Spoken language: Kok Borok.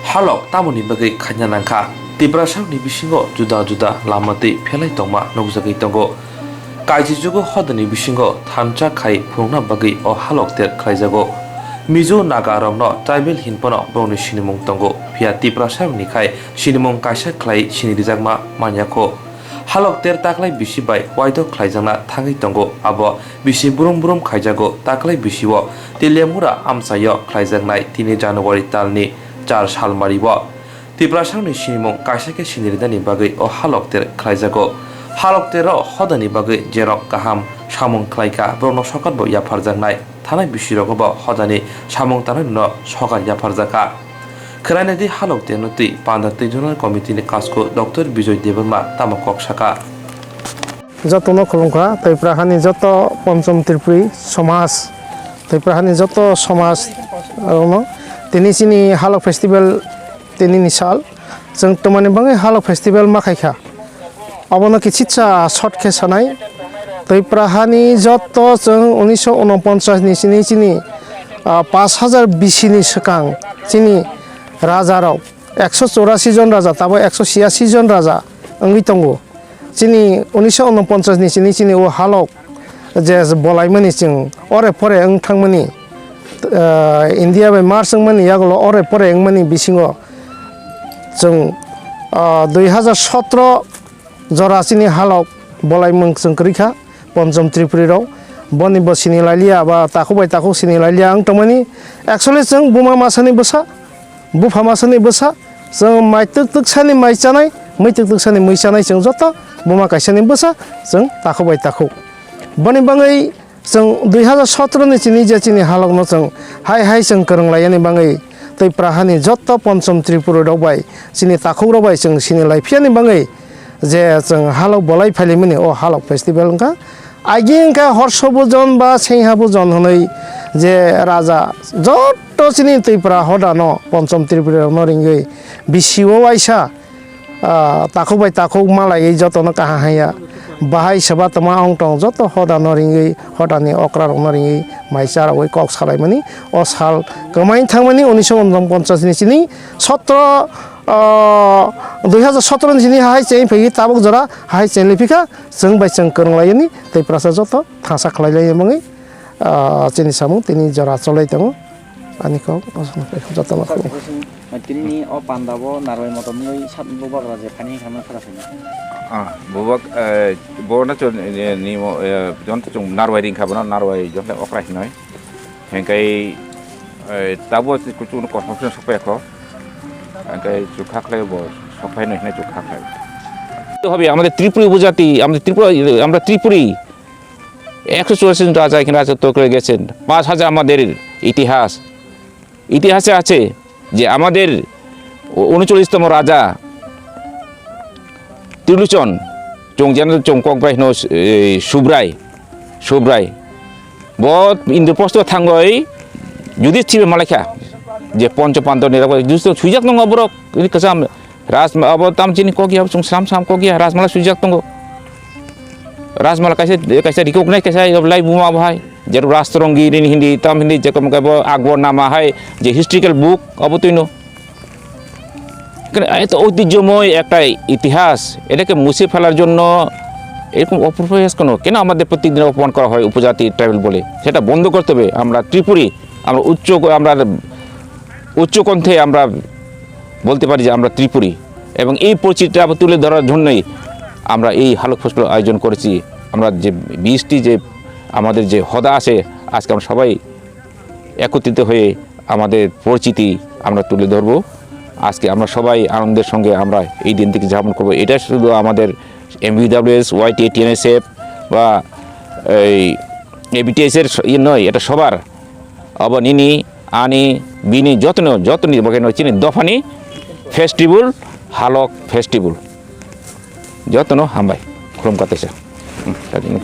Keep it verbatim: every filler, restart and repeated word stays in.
Halok tamoni bagwi khaina nangkha? Tiprasarokni bisingo juda juda lama twi phelai tongma nukjagwi tongo. Kaisijugo hodani bisingo thansa khai phunukna bagwi o halok ter khlaijago. Mizo Naga rokno tribal hinphano borokni sinimung tongo, phiya Tiprasarokni khai sinimung kaisa khlai sinirijakma manyakho. Halok ter taklai bisi bai waithok khlaijakna thangwi tongo. Abo bisi brum brum khaijago. Taklai bisio Teliamura amchaio khlaijaknai tini January talni char salmario. Tiprasarokni sinimung kaisa khe sinirinani bagwi o halok ter khlaijago. Halok tero hodani bagwi jerok kaham samung khlaikha, borokno sokat bo yapharjaknai. Thanai bisirogo bo hodani samung tangnai rwno sokat yapharjakha. Khwlainadi halok terno twi panda twi Zonal Committee ni kasko Doctor Bijoy Debbarma tamo kok sakha. Jotono khulumkha, Twipra hani joto Ponchom Tripuri somaj, Twipra hani joto somaj rokno tini chini halok festival tini ni sal. Chwng twmani bagwi halok festival ma khaikha? Abono kichitsa short khe sanai. Twipra hani joto chwng unisho unoponchas ni sini chini, ah, pash hajar bisi ni swkang chini raja rok ekso chorasi jon raja, tamo ekso chiyasi jon raja wngwi tongo. Chini unisho unoponchas ni sini chini o halok je bolaimani chwng ore pore wng thangmani, ah, India bai merge wngmani yagulo ore pore wngmani bisingo chwng, ah, dui hajar sotro jora chini halok bolaimung chwng kwrwi kha Ponchom Tripuri rok. Boni bo sini lailiya ba takhuk bai takhuk sini lailiya wng tongmani. Actually chwng buma masani bwsa, bupha masani bwsa, chwng mai twk twk sani mai chanai, mui twk twk sani mui chanai, chwng joto buma kaisani bwsa, chwng takhuk bai takhuk. Boni bagwi chwng dui hajar sotro ni chini je chini halokno chwng hai hai chwng kwrwng laiyani bagwi tei Praha ni joto Ponchom Tripura rok bai chini takhuk rok bai chwng sini lai phiyani bagwi je chwng halok bolai phailaimani o halok festival wngkha. Agi wngkha horso bujon ba sengha bujon hwnwi je raja joto chini Twipra hodano Ponchom Tripura rokno ringwi bisi o waisa, ah, takhuk bai takhuk malaiwi jotono kaham haiya. Bahai seba tongma ong tong joto hodano ringwi, hodani okra rokno ringwi mai charogwi kok salaimani o sal kwmai thangmani unisho unoponchas ni chini sotro, ah, dui hajar sotro ni chini hai chengwi phaigwi tabuk jora hai chengwi phikha. Chwng bai chwng kwrwng laiyani tei prasa joto thangsa khlai lai mangwi, ah, chini samung tini jora cholai tongo. Ani kok joto ma kok. Tini o panda bo narwai motom wngwi sat bubagra je phani khamna khara phani. Ah, bubak, eh, bo na chon, eh, ni mo, eh, jon to chung narwai ring kha bono narwai jon okra hinoi. Hengkai, eh, tabo kuchung no kosong sokphaikho. Hengkai chukha khlai bo sokphai no hinai chukha khlai. তো হবে আমাদের ত্রিপুরী উপজাতি, আমাদের ত্রিপুরা, আমরা ত্রিপুরী। একশো চুরাশি জন রাজা এখানে রাজত্ব করে গেছেন। পাঁচ হাজার আমাদের ইতিহাস। ইতিহাসে আছে যে আমাদের উ-, ঊনচল্লিশতম রাজা Trilochan, chwng jeno chwng kok bai hino, eh, Subrai, Subrai. Bo Indraprostho thangwi Yudhishthir malaikha je Poncho Pandava ni rok Yudhishthir swijak tongo borok, ini kwcham Rajma-, abo tam chini kok ya, chwng slam slam kok ya, Rajmala swijak tongo. Rajmala kaisa, kaisa recognize kaisa lai buma bo hai. Jerokom Rajtarangi ni hindi, tam hindi, jerokom kebo Akbar Nama hai, je historical book, abo tuino. এখানে এত ঐতিহ্যময় একটা ইতিহাস, এটাকে মুছে ফেলার জন্য এরকম অপপ্রয়াস কেন? কেন আমাদের প্রত্যেকদিন অপমান করা হয় উপজাতি, ট্রাইবাল বলে? সেটা বন্ধ করতে হবে। আমরা ত্রিপুরী, আমরা উচ্চ, আমরা উচ্চকণ্ঠে আমরা বলতে পারি যে আমরা ত্রিপুরী। এবং এই পরিচিতিটা আবার তুলে ধরার জন্যই আমরা এই হালক ফেস্টিভ্যাল আয়োজন করেছি। আমরা যে বিশটি যে আমাদের যে হদা আছে, আজকে আমরা সবাই একত্রিত হয়ে আমাদের পরিচিতি আমরা তুলে ধরবো। আজকে আমরা সবাই আনন্দের সঙ্গে আমরা এই দিনটিকে যাপন করবো। এটা শুধু আমাদের এমভিডাব্লিউএস, ওয়াইটিএ, টিএনএসএফ বা এই এবিটিএস এর স-, ইয়ে নয়, এটা সবার। Abo nini, ani, bini, jotoni, jotoni bagwi no chini dophani festival, halok festival. Jotono hambai. Khulum katesa. Hmm, tadi ini.